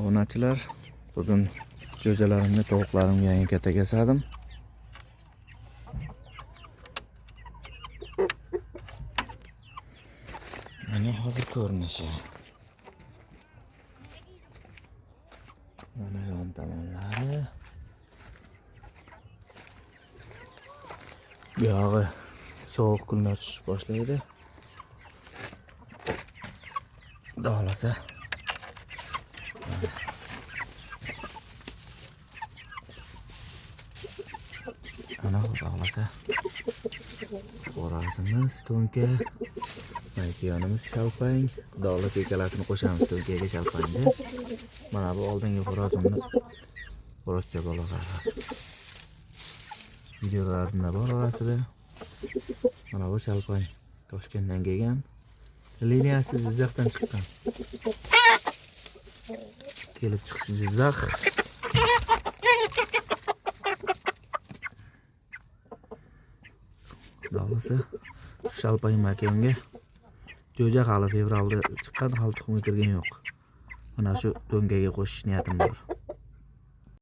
Obunachilar, bugun jo'jalarimni, tovuqlarimga yangi katak yasadim. Mana hozir ko'rinishi. Mana yon tomonlari. Buyog'i sovuq kunlar tushib boshlaydi. Xudo xohlasa. Ana xudo xohlasa. Xo'rozimiz to'nka, maykiyonimiz shalpang. Xudo xohlasa ikkalasini qo'shamiz to'nkaga, shalpangga. Mana bu oldingi xo'rozimni xo'rozcha bolalari. Videolarimda bor orasida. Mana bu shalpang Toshkentdan kelgan. Liniyasi Jizzaxdan chiqqan. Kelib chiqishi Jizzax. Xudo xohlasa shalpang makonga jo'ja hali fevralda chiqqan, hali tuxumga kirgan yo'q. Mana shu to'nkaga qo'shish niyatim bor.